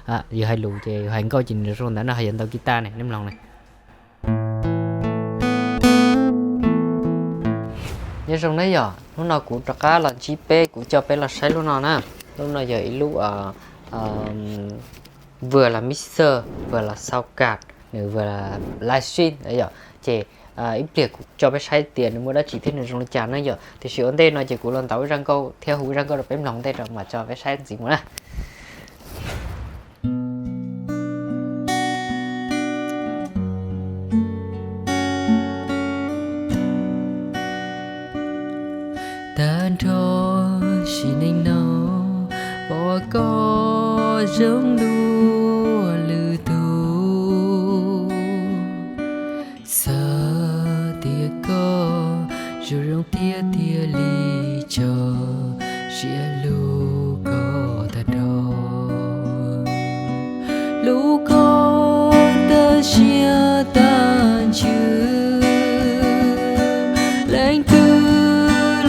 Yus hais lus ces yus hais nkauj ces nws zoo ntawd no, ho yog ntaus guitar ne, nej mloog ne. Nyob zoo na yom, hnub no kuv rov qab los ntsib peb, kuv coj peb los saib lub no na. Lub no yog ib lub, ua, los mixer, ua los sound card, nws ua los live stream na yom. Ces ib pliag kuv coj peb saib tias nws muaj dab tsi thiab nws zoo li cas na yom. Tiam sis ua ntej no ces kuv los ntaus ib zaj nkauj thiab hu ib zaj nkauj rau peb mloog ntej rau mam tso peb saib ntxiv mus na. Tag nrho sim neej no, pom koj zoo dua lwm tus. Xav tias koj zoo zoo thiab thiaj li tso siab hlub koj tag nrho. Hlub koj tas siab tas ntsws, leej twg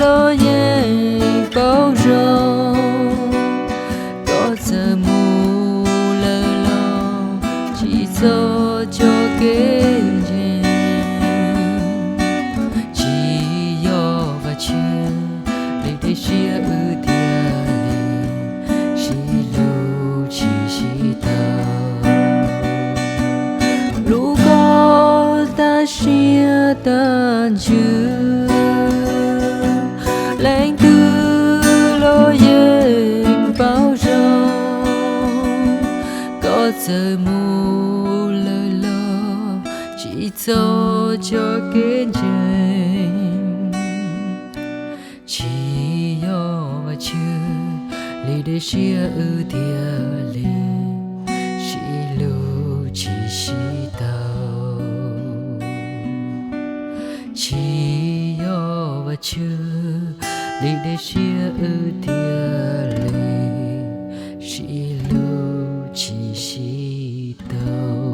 los yeej paub zoo. Koj txawm mus lawm los tsis txhob coj kev ntseeg. Tsis yog Vajtswv li tej siab wb thiaj li sib hlub tsis sib tau. Hlub koj tas siab tas ntsws, leej twg los yeej paub zoo. Koj txawm mus lawm los tsis txhob coj kev ntseeg. Tsis yog Vajtswv li tej siab wb thiaj li sib hlub tsis sib tau. Tsis yog Vajtswv li tej siab wb thiaj li sib hlub tsis sib tau.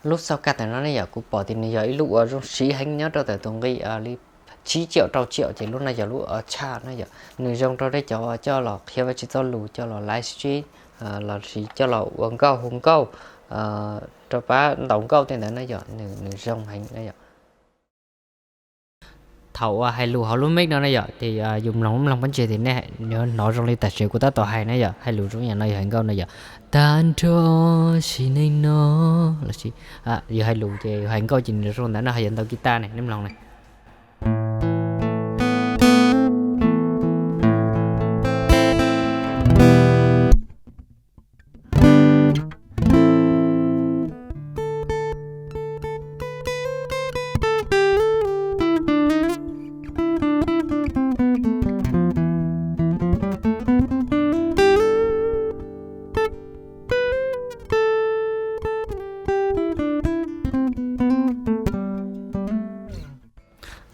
Lub xauj kaj ntawm no ne yom, kuv pom tias nws yog ib lub uas zoo siv heev nyob rau ntawm tus nqi li tsib tsiaum rau tsiaum, ces lub no yog lub uas tshaj na yom. Nws zoo rau tej cov coj los qhia Vajtswv txoj lus, coj los live stream, lossis coj los ua nkauj hu nkauj, rau pab ntaus nkauj tej ntawd na yom, nws zoo heev na yom. Thaum uas hais lus hauv lub mic no na yom, ces yus mloog mloog pob ntseg tias nej yuav hnov zoo li tam sim kuv tab tom hais na yom, hais lus zoo yam no yog hais nkauj no yom. Tag nrho sim neej no, lossis yus hais lus ces yus hais nkauj ces nws zoo ntawd no, ho yog ntaus guitar ne, nej mloog ne.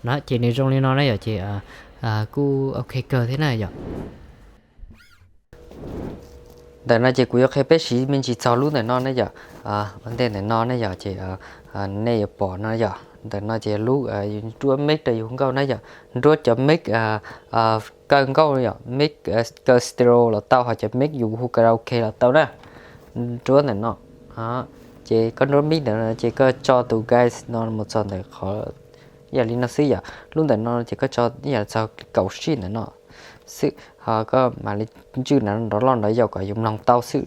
No ces nws zoo li no na yom, ces kuj ok kawg thiab na yom. Ntawm no ces kuv yuav qhia peb siv me ntsis txog lub ntawm no ne yom. Ua ntej ntawm no ne yom, ces nej yuav pom no yom, ntawm no ces lub nruab mic rau yus hu nkauj na yom, nruab cov mic kaw nkauj yom, mic kaw stereo los tau, ho cov mic yus hu karaoke los tau na. Nruab ntawm no, ces koj nruab mic ntawm no ces koj tso tus guide no mus txog ntawm qhov ib yam li no xwb yom. Lub ntawm no ces koj tso ib yam li txog kaum sij ntawm no xwb, ho koj mam li ntswj nrov loj nrov yaus kom yus mloog tau xwb.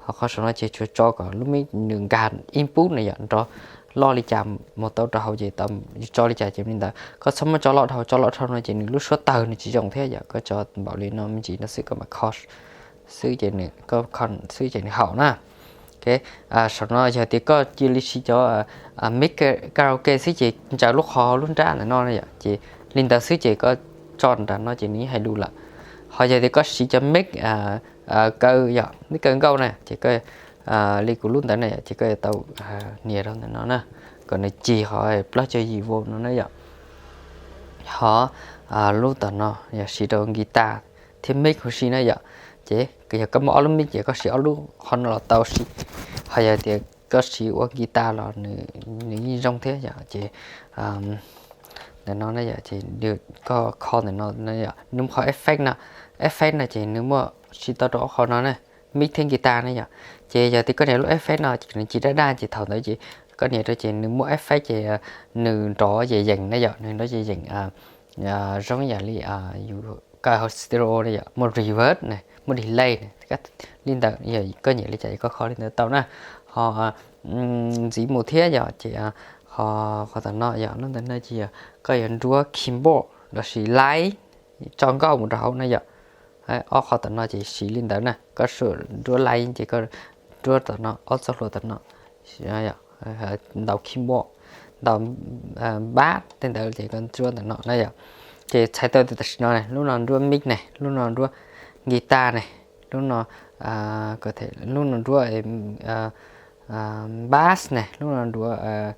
Ho qhov saum no ces tsuas tso kom lub mic nws nkag input na yom, nrov loj li cas mus tau rau hauv ces tau, yus tso li cas ces li ntawd. Koj txhob muab tso loj dhau, tso loj dhau no ces nws lub suab tawg nws tsis zoo thiab yom. Koj tso npaum li no me ntsis no xwb, koj mam kho xwb ces nws, koj kho xwb ces nws haum na. Saum no yog tias koj cia li siv cov mic karaoke xwb ces ntsaws lub qhov lub nrab ntawm no na yom, ces li ntawd xwb ces koj tso nram no ces nws yeej hais lus lawm. Ho yog tias koj siv cov mic kaw yom, mic kaw nkauj na ces koj li kuv lub ntawd na yom, ces koj yuav tau nias rau ntawm no na, kom nws cig qhov plaub caug yim volt no na yom. Ho lub tom no yog siv rau guitar thiab mic huv si na yom. Ces yog koj muaj ob lub mic ces koj siv ob lub qhov no los tau siv. Ho yog tias koj siv ua guitar los nws yeej zoo thiab yom. Ces ntawm no na yom, ces koj kho ntawm no, nws muaj qhov effect no, effect no ces nws muaj siv tau rau ob qhov no na, mic thiab guitar na yom. Ces yog tias koj nias lub effect no ces nws cig daj daj ces thaum ntawd ces koj nias rau ces nws muaj effect ces nws nrov yees yees na yom, nws nrov yees yees zoo yam li yus kaw hauv stereo na yom, muaj reverb na, muaj delay na, li ntawd yog koj nyiam li cas koj kho li ntawd tau na. Ho ntxiv mus thiab yom, ces ho qhov tom no yom, lub ntawm no ces yog koj yuav nruab keyboard lossis line tso nkauj mus rau hauv na yom. Ob qhov tom no ces siv li ntawd na, koj nruab line ces koj nruab tom no, ob txoj hlua tom no, ntaus keyboard, ntaus bass tej ntawd ces koj nruab ntawm no na yom. Ces txhais tau tias tam sim no lub no nruab mic ne, lub no nruab guitar ne, lub no lub no nruab bass ne, lub no nruab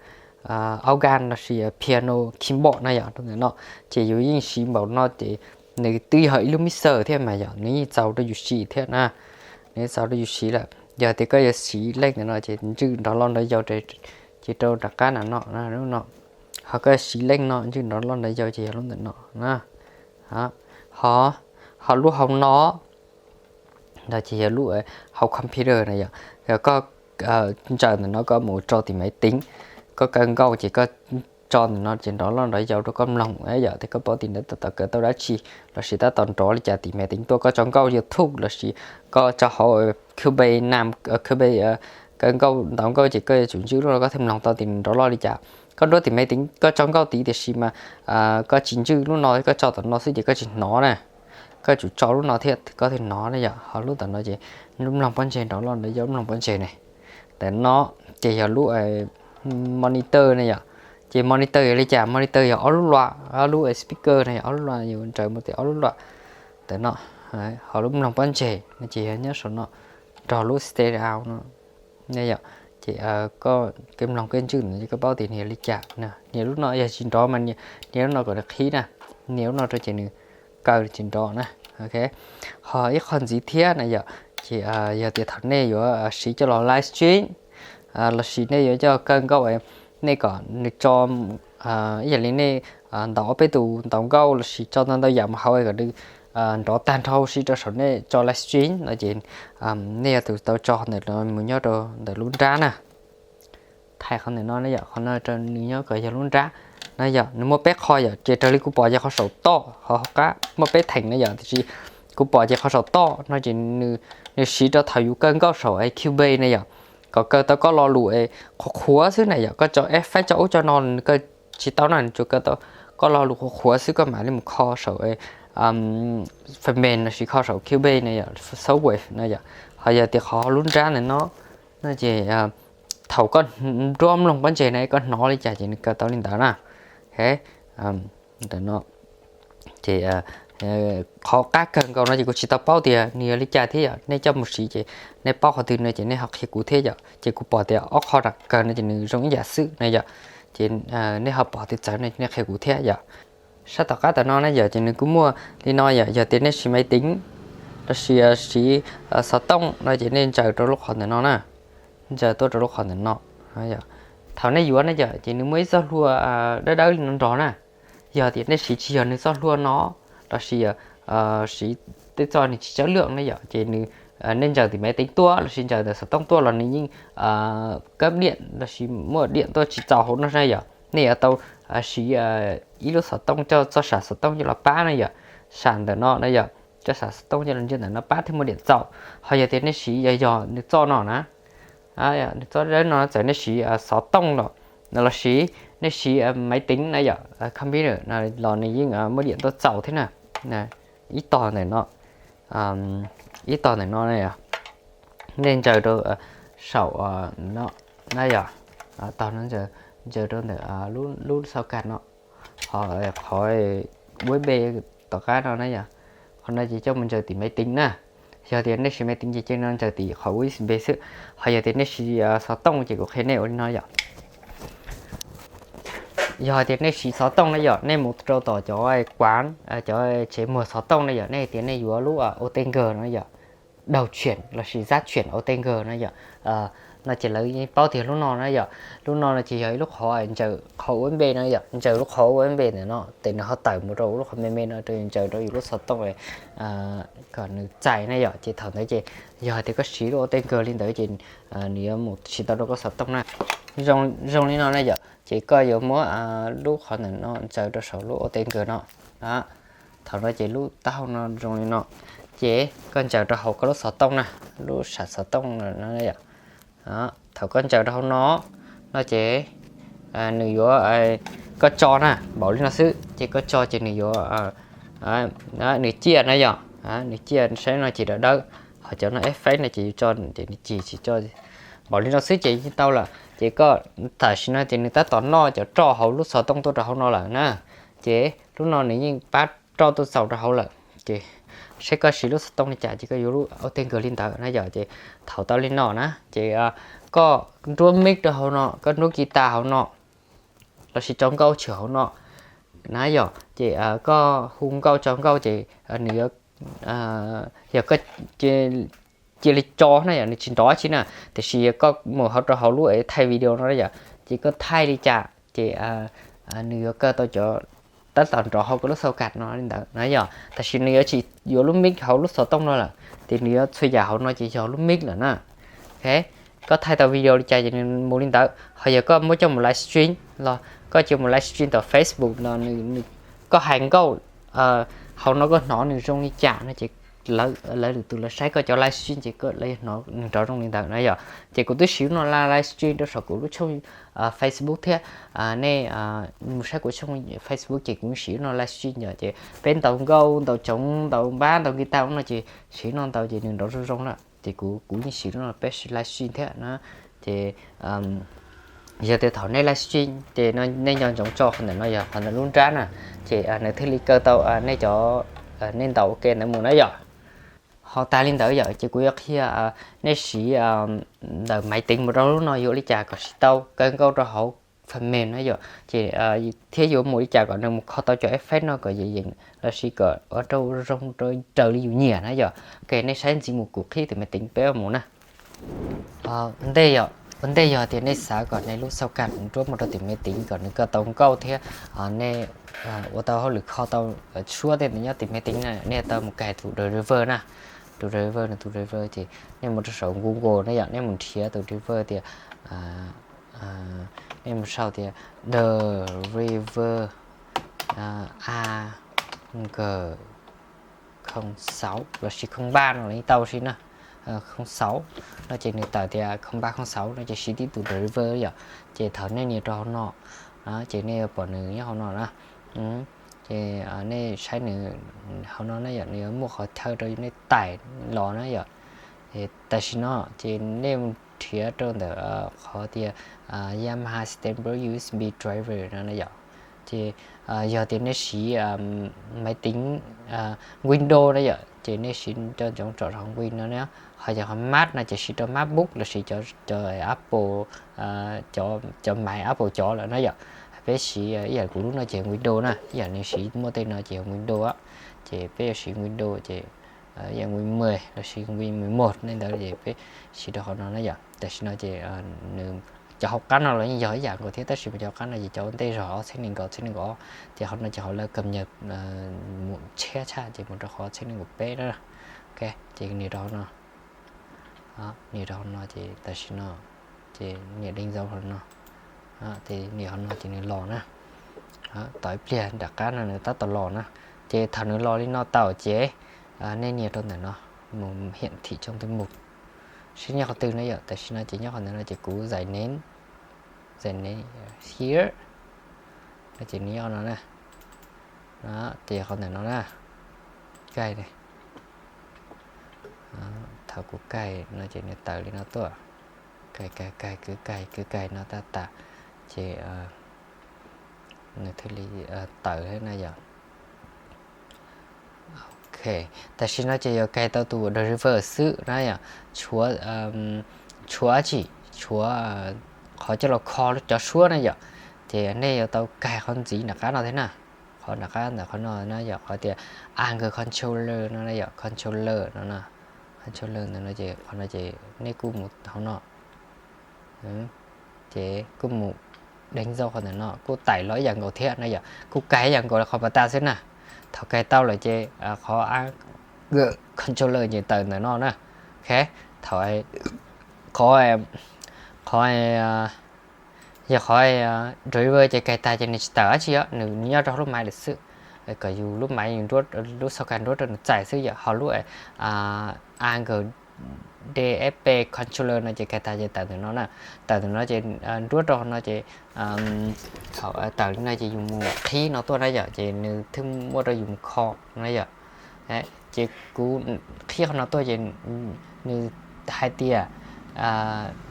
organ lossis piano keyboard na yom, rau ntawm no. Ces yus yeej siv npaum no ces nws twb yog ib lub mixer thiab mas yom, nws yeej txaus rau yus siv thiab na, nws yeej txaus rau yus siv lawm. Yog tias koj yuav siv leej ntawm no ces ntswj nrov loj nrov yau ces rau nram qab na no, lub no. Ho koj siv leej no ntswj nrov loj nrov yau ces yog lub ntawm no na. Ho, ho lub hauv no no ces yog lub hauv computer na yom. Yog koj ntsaws ntawm no koj mus tso tim maiv teev, koj kaw nkauj ces koj tso ntawm no ces nrov loj nrov yau rau koj mloog yom, tias koj paub tias ntawd tab tom kaw tau dab tsi lossis tab tom nrov li cas tim maiv teev tuaj, koj tso nkauj YouTube lossis koj tso hauv Cubase, Cubase kaw nkauj ntaus nkauj ces koj yuav tsum ntswj lub no koj thiaj mloog tau tias nws nrov loj li cas. Koj nruab tim maiv teev koj tso nkauj tid tiam sis mas koj tsis ntswj lub no, koj tso tom no xwb ces koj tsis hnov na, koj tsum tso lub no thiab koj thiaj hnov na yom. Ho lub tom no ces lub mloog pob ntseg nrov loj nrov yau, lub mloog pob ntseg ne. Ntawm no ces yog lub monitor ne yom. Ces monitor yog li cas? Monitor yog ob lub luam, ob lub speaker ne, ob lub luam yus ntsaws mus tim ob lub luam ntawm no. Ho lub mloog pob ntseg no ces yog nyob saum no nrog lub stereo no ne yom. Ces koj mloog koj ntswj no ces koj paub tias nws yog li cas. Nias lub no yog tsis nrov mas nias lub no kom nws qhib na, nias lub no rau ces nws kaw tsis nrov na. Ho ib qho ntxiv thiab na yom, ces yog tias thaum nej yuav siv coj los live stream lossis nej yuav coj kaw nkauj, nej kom nws tso ib yam li nej ntaus ob peb tus ntaus nkauj lossis tso ntau ntau yam mus hauv kom nws nrov tag nrho huv si rau saum nej tso live stream no ces nej yuav tsum tau tso ntawm no mus nyob rau ntawm lub nrab na. Thaij qhov ntawm no na yom, qhov no rau nws nyob kom yog lub nrab na yom. Nws muaj peb qho yom, ces raws li kuv pom ces qhov saum toj, qhov qab muaj peb theem na yom, tiam sis kuv pom ces qhov saum toj no ces nws siv rau thaum yus kaw nkauj saum Cubase na yom, kom kaw tau koj lo lus qhuav qhuav xwb na yom. Koj tso effect tso ub tso no koj tsis tau na, nws tsuas kaw tau koj lo lus qhuav qhuav xwb, koj mam li mus kho saum phần mềm lossis kho saum Cubase na yom, sound wave na yom. Ho yog tias qhov lub nrab ntawm no no ces thaum koj nruab mloog pob ntseg na koj hnov li cas ces nws kaw tau li ntawd na. Ntawm no ces qhov qab kaw nkauj no ces kuv tsis tau paub tias nws yog li cas thiab yom, nej coj mus siv ces nej paub qhov twg no ces nej ho qhia kuv thiab yom. Ces kuv pom tias ob qho nram kawg no ces nws zoo ib yam xwb na yom, ces nej ho pom twg txawv no nej qhia kuv thiab yom. Sab tom qab tom no na yom, ces nws kuj muaj li no yom, yog tias nej siv maiv teev lossis siv xov tooj no ces nej ntsaws rau lub qhov ntawm no na, ntsaws tuaj rau lub qhov ntawm no. Thaum nej yuav na yom, ces nws muaj ib txoj hlua dawb dawb li no nrog na. Yog tias nej siv tsis yog nws txoj hlua no lossis siv tej txoj nws tsis tsawg lwj na yom, ces nws, nej ntsaws tim maiv teev tuaj lossis ntsaws ntawm xov tooj tuaj los nws yeej kab diam lossis muaj diam tuaj tsis txaus hauv no na yom. Nej yuav tau siv ib lub xov tooj coj txoj sam xov tooj coj los pab na yom, sam ntawm no na yom, coj sam xov tooj coj los ntsia ntawm no pab thiaj muaj diam txaus. Ho yog tias nej siv yog yog nws txoj no na, nws txoj dawb no txawm nej siv xov tooj los lossis nej siv maiv teev na yom, computer los nws yeej muaj diam tuaj txaus thiab na. Ib tog ntawm no, ib tog ntawm no na yom, nej ntsaws rau saum no na yom, tog no ntsaws rau ntawm lub xauj kas no, ho qhov U S B tom qab no na yom, qhov no ces coj mus ntsaws tim maiv teev na. Yog tias nej siv me teev ces cia no ntsaws tim qhov U S B xwb. Ho yog tias nej siv xov tooj ces kuv qhia nej ua li no yom. Yog hais tias nej siv xov tooj na yom, nej mus rau tom cov quán, cov tsev muag xov tooj na yom, nej tias nej yuav lub ua tej nkawg no yom, daug tsiam lossis zab tsiam ua tej nkawg no yom, no ces lawv yeej paub tias lub no na yom. Lub no no ces yog ib lub qhov ntsaws qhov U S B no yom, ntsaws lub qhov U S B ntawm no ces nws ho tawm mus rau lub qhov me me no rau ntsaws rau yus lub xov tooj kom nws txais na yom. Ces thaum ntawd ces yog hais tias koj siv lub ua tej nkawg li ntawd ces nws yuav mus tsis tau rau koj xov tooj na. Zoo li no na yom, ces koj yuav muab lub qhov ntawm no ntsaws rau saum lub ua tej nkawg no. Thaum no ces lub taub hau no zoo li no, ces koj ntsaws rau hauv koj lub xov tooj na, lub sam xov tooj no yom. Thaum koj ntsaws rau hauv no, no ces nws yuav, koj tso na, npaum li no xwb ces koj tso ces nws yuav, nws ciaj na yom, nws ciaj saib no ces dawb dawb. Ho cov no effect no ces yus tso ces nws cig tsis tso, npaum li no xwb ces yeej tau lawm. Ces koj tam sim no ces nws tab tom noj cov roj hauv lub xov tooj tuaj rau hauv no lawm na. Ces lub no nws yeej pab roj tuaj txaus rau hauv lawm. Ces saib koj siv lub xov tooj li cas ces koj yuav lub ua tej nkawg li ntawd na yom. Ces thaum tau li no na ces koj nruab mic rau hauv no, koj nruab guitar hauv no, lossis tso nkauj tshwm hauv no na yom. Ces koj hu nkauj tso nkauj ces nws yuav, yog koj cia li tso na yom, nws tsis nrov tsi na. Tiam sis yog koj mus hauv rau hauv lub thaij video no na yom, ces koj thaij li cas ces nws yuav kaw tau cov, tab tom nrov hauv koj lub xauj kas no li ntawd na yom. Tab sis nws yuav tsis yuav lub mic hauv lub xov tooj no lawm, ces nws yuav txhua yam hauv no ces yog lub mic lawm na. Koj thaij tau video li cas ces nws mus li ntawd. Ho yog koj muab coj mus live stream los koj cia mus live stream tom Facebook no, koj hais nkauj hauv no koj hnov nws zoo li cas no ces lawv lwm tus lawv saib koj cov live stream ces lawv hnov nws nrov zoo li ntawd na yom. Ces kuv twb siv lub no live stream rau saum kuv lub tshooj Facebook thiab. Nej mus saib kuv tshooj Facebook ces kuv siv lub no live stream yom. Ces peb ntaus nkauj, ntaus tsoov, ntaus npab, ntaus guitar no ces siv lub no ntaus ces nws nrov zoo zoo na. Ces kuv, kuv yeej siv lub no peb live stream thiab na. Ces yog tias thaum nej live stream ces nej nco ntsoov tso qhov ntawm no yog qhov ntawm lub nrab na, ces nws thiaj li kaw tau nej cov, nej ntaus ua ke ntawd mus na yom. Ho tas li ntawd yom, ces kuv yuav qhia nej siv ntawm maiv teev mus rau lub no yuav ua li cas kom siv tau kaw nkauj rau hauv fam mem na yom. Ces thiab yuav mus li cas kom nws mus kho tau cov effect no kom yeem yeem lossis kom ua rau zoo rau raws li yus nyiam na yom. Ok, nej saib ntxiv mus kuv qhib tus maiv teev peb mus na. Ua ntej yog tias nej xav kom nej lub xauj kas nruab mus rau tim maiv teev kom nws kaw tau nkauj thiab nej ua tau hauj lwm kho tau suab tej ntawd nyob tim maiv teev na, nej tau mus kais tus driver na. Tus driver no, tus driver ces nej mus rau saum Google na yom, nej mus nrhiav tus driver tias, nej mus sau tias driver a nkawm không sáu lossis không ba no los yeej tau si na. Không sáu no ces nws tawm tias không ba không sáu no ces siv tib tus driver yom. Ces thaum nej nias rau hauv no, ces nej yuav pom nws nyob hauv no na. Ces nej saib nws hauv no na yom, nws yuav muaj qhov chaw rau nej taim los na yom. Tam sim no ces nej mus nrhiav rau ntawm qhov tias Yamaha Standard U S B Driver no na yom. Ces yog tias nej siv maiv teev Windows na yom, ces nej siv nco ntsoov tsom rau hauv Win no na. Ho yog qhov Mac no ces siv rau MacBook lossis cov Apple, cov maiv Apple cov lawm na yom. Peb siv ib yam kuv lub no ces Windows na, ib yam nws siv muaj tej no ces Windows, ces peb yuav siv Windows ces ib yam Win mười lossis Win mười một nej ntawd ces peb siv rau qhov no na yom. Tam sim no ces nws, cov hauv qab no los yeej yog ib yam nkaus thiab, tab sis mas cov hauv qab no ces cov ua ntej zog ob txhiab nees nkaum, txhiab nees nkaum, ces qhov no ces qhov lawv kam nyas mus tshiab tshaj ces mus rau qhov txhiab nees nkaum peb na. Ok, ces nias rau hauv no, nias rau hauv no ces tam sim no ces nias deej zaub hauv no, ces nias hauv no ces nws los na. Tos ib pliag nram qab no nws tab tom los na. Ces thaum nws los li no tau ces nej nias rau ntawm no, mus hiển thị trong thư mục, seb nyob qhov twg na yom. Tam sim no ces nyob qhov ntawm no ces kuv zais name, zais name here, no ces nws nyob no na. Ces qhov ntawm no na, kaig, thaum kuv kaig no ces nws tawm li no tuaj, kaig kaig kaig, kwv kaig kwv kaig no tab tas, ces nws thiaj li tawm thiab na yom. Ok, Ok, tam sim no ces yuav kais tau tus driver xwb na yom, tshuav, tshuav dab tsi, tshuav qhov coj los kho cov suab na yom. Ces nej yuav tau kais qhov ntxiv nram qab no thiab na, qhov nram qab ntawm qhov no na yom, qhov tias angle controller no na yom, controller no, controller ntawm no ces qhov no ces nej kuj mus hauv no, ces kuj mus deev zoj qhov ntawm no, kuj tais los ib yam nkaus thiab na yom, kuj kais ib yam nkaus li qhov pas tas xwb na. Thaum kais tau lawm ces qhov angle controller ces tawm ntawm no na. Ok, thaum qhov, qhov, yog qhov driver ces kais tas ces nws tsis tawm dab tsi os, nws nyob rau hauv lub maiv lawm xwb, kom yus lub maiv, yus lub xauv kas nruab rau nws txais xwb yom. Ho lub angle DSP controller no ces kais tas ces tawm ntawm no na, tawm ntawm no ces nruab rau no ces thaum tawm li no ces yus mus qhib no tuaj na yom, ces nws thiaj muaj rau yus mus kho na yom. Ces kuv qhib qhov no tuaj ces nws hais tias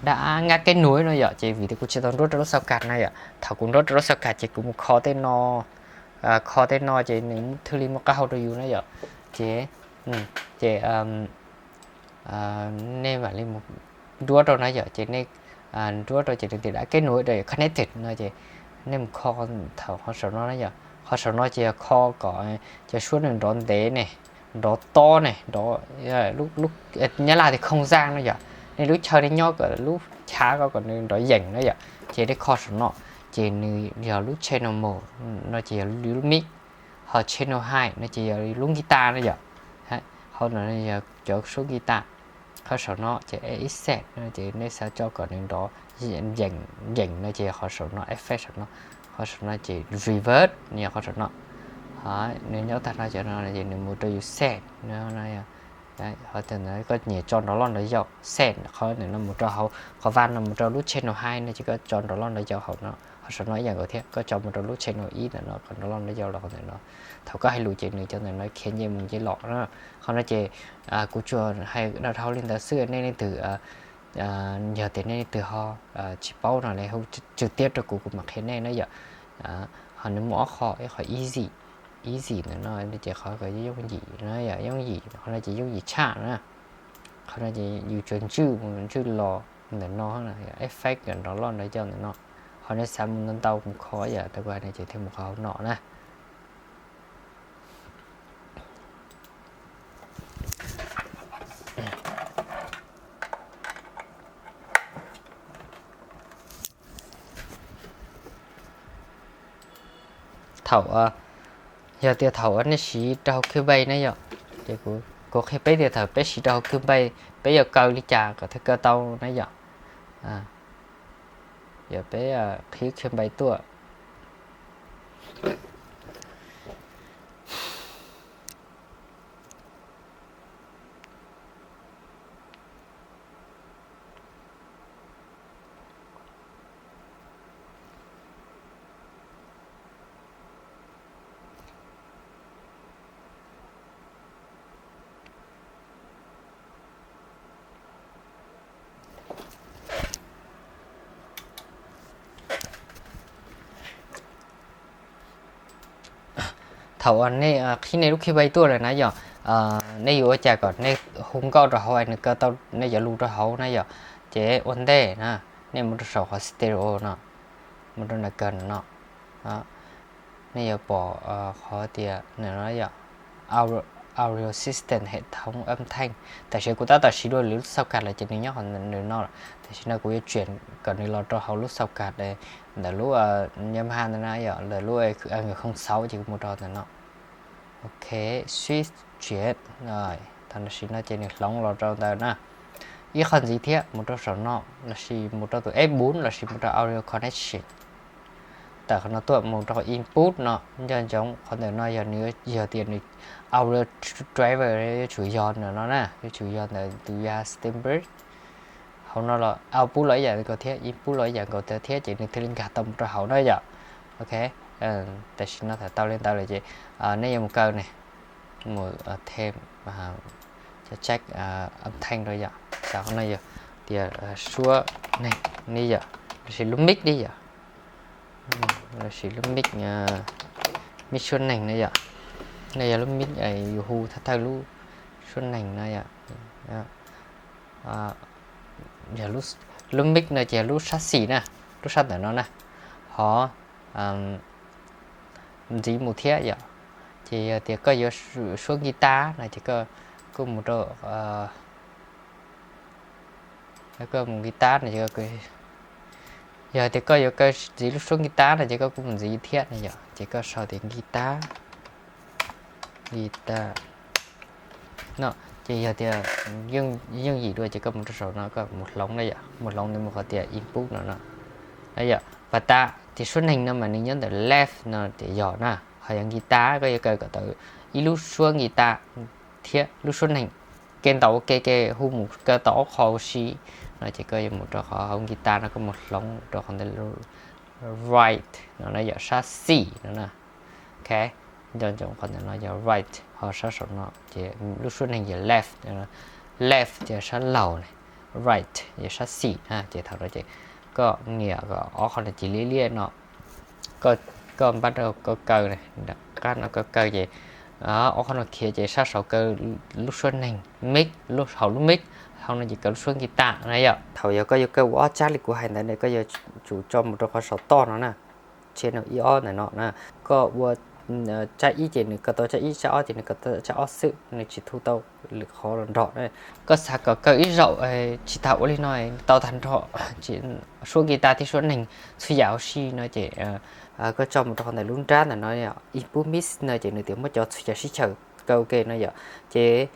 đã ngắt kết nối no yom, ces vim tias kuv tsis tau nruab rau lub xauv kas na yom. Thaum kuv nruab rau lub xauv kas ces kuv mus kho tej no, kho tej no ces nws thiaj li muaj qab hau rau yus na yom. Ces, ces nej mam li mus nruab rau na yom, ces nej nruab rau ces nws tias đã kết nối, connected no ces nej mus kho thaum qhov saum no na yom. Qhov saum no ces yog kho kom cov suab nws nrov ntev ne, nrov tob ne, nrov, Nyab Laj tias không gian no yom. Nej lub chaw nej nyob kom lub chav ko kom nws nrov yees na yom, ces nej kho saum no, ces nws yog lub channel mode no ces yog lub mic, ho channel height no ces yog lub guitar na yom. Hauv no yog cov suab guitar. Qhov saum no ces effect no ces nej xav tso kom nws nrov yees no ces qhov saum no, effect saum no. Qhov saum no ces reverb no yog qhov saum no. Nws nyob tag nrho cov no ces nws mus rau yus set no. Qhov tias koj nyiam tso nrov loj nrov yau, set qhov ntawm no mus rau hauv, qhov vaj no mus rau lub channel height no ces koj tso nrov loj nrov yau hauv no. Qhov saum no ib yam nkaus thiab, koj tso mus rau lub channel ib ntawm no kom nrov loj nrov yau los qhov ntawm no. Thaum koj hais lus ces nws cov ntawm no khiav nce mus nce los na. Qhov no ces kuv tsuas hais dhau dhau li ntawd xwb, nej leej twg yog tias nej leej twg ho tsis paub no los hu trực tiếp rau kuv, kuv mam qhia nej na yom. Ho nws muaj ob qho, ib qho easy, easy ntawm no ces qhov kom yooj yim na yom, yooj yim, qhov no ces yooj yim tshaj na. Qhov no ces yus tsuas ntswj mus ntswj los ntawm no, effect nrov loj nrov yau ntawm no. Ho nej xav mus ntau ntau mus kho yom, tau kuv hais no ces thiaj mus qhov hauv no na. Thaum, yog tias thaum nej siv rau hauv Cubase na yom, ces kuv qhia peb tias thaum peb siv rau hauv Cubase peb yuav kaw li cas kom thiaj kaw tau na yom. Yog peb qhib Cubase tuaj. Thaum nej qhib nej lub Cubase tuaj lawm na yom, nej yuav ua cas kom nej hu nkauj rau hauv es nws kaw tau nej cov lus rau hauv na yom. Ces ua ntej na, nej mus rau saum qhov stereo no, mus rau nram kawg no, nej yuav pom qhov tias nws no yom, audio system, hệ thống âm thanh. Tam sim kuv tab tom siv dua lwm lub xauv kas lawm ces nws nyob qhov nws no lawm. Tam sim no kuv yuav chuyển kom nws los rau hauv lub xauv kas ntawm lub Yamaha ntawd na yom, ntawm lub không sáu ces kuv mus rau ntawm no. Ok, switch chuyển. Tam sim no ces nws hloov los rau ntawd na. Ib qho ntxiv thiab, mus rau saum no lossis mus rau tus F bốn lossis mus rau audio connection. Tawm qhov no tuaj mus rau input no, nco ntsoov qhov ntawm no yog nws, yog tias nws audio driver yuav tsum yog ntawm no na, yuav tsum yog ntawm tus ya Steinberg. Hauv no los output los ib yam nkaus thiab, input los ib yam nkaus thiab, ces nws thiaj li nkag tau mus rau hauv na yom. Ok, tam sim no thaum tau li ntawd lawm ces nej yuav mus kaw ne, mus thêm, cov check âm thanh rau yom, xav qhov no yog tias suab neeg ne yom, lossis lub mic ne yom, lossis lub mic, mic suab neeg ne yom. No yog lub mic yus hu thawj thawj lub suab neeg no yom. Yog lub mic no ces yog lub sab xis na, lub sab ntawm no na, ho ntxiv mus thiab yom. Ces yog tias koj yuav suab guitar no ces koj kuj mus rau, koj mus guitar no ces, yog tias koj yuav kaw ntxiv lub suab guitar no ces koj kuj mus ntxiv thiab no yom. Ces koj sau tias guitar, guitar no, ces yog tias yooj yim dua ces koj mus rau saum no koj mus hloov na yom, mus hloov nws mus qhov tias input no no. Yog pas tas ces suab neeg no mas nws nyob ntawm left no tias yog na, ho yog guitar koj yuav kaw kom tau ib lub suab guitar thiab lub suab neeg, ke ntaus ua ke ke hu mus kaw tau ob qho ua si no ces koj yuav mus rau qhov hauv guitar no koj mus hloov rau qhov ntawm right no na yom, sab xis no na. Ok, nco ntsoov qhov ntawm no yog right, ho sab saum no ces lub suab neeg yog left, left ces sab laug ne, right yog sab xis na. Ces thaum no ces koj nias kom ob qho no cia li liab no, koj npaj rau koj kaw, nram qab no koj kaw ces ob qho no khiav ces sab saud kaw lub suab neeg mic, hauv lub mic, hauv no ces kaw lub suab guitar na yom. Thaum yog koj yuav kaw ua ob tsab li kuv hais ntawd ne koj yuav tsum tso mus rau qhov saum toj no na, channel ib ob ntawm no na. Koj ua tsab ib ces nws kaw tau tsab ib, tsab ob ces nws kaw tau tsab ob xwb, nws tsis thu tau lwm qhov los nrog na. Koj xav kom kaw ib zaug tsis tas ua li no tau tag nrho suab guitar thiab suab neeg txhua yam ua si no ces koj tso mus rau qhov ntawm lub nrab ntawm no, input mix no ces nws tias muab cov txhua yam sib xyaw kaw ua ke no yom. Ces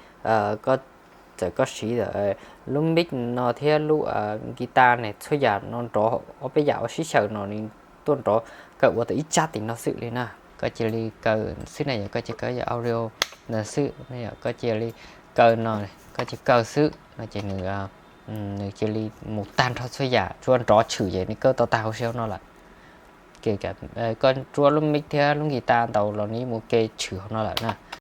koj txawm koj siv lub mic no thiab lub guitar ne txhua yam no nrov, ob peb yam ua sib xyaw no nws tuaj nrov, kaw ua tau ib tsab tim no xwb li na. Koj cia li kaw xwb na yom, koj cia kaw yog audio ntawd xwb na yom. Koj cia li kaw no, koj cia kaw xwb no ces nws, nws cia li mus tag nrho txhua yam, tsuas nrov tshwm ces nws kaw tau tag huv si hauv no lawm. Koj rub lub mic thiab lub guitar ntaus los nws mus ke tshwm hauv no lawm na.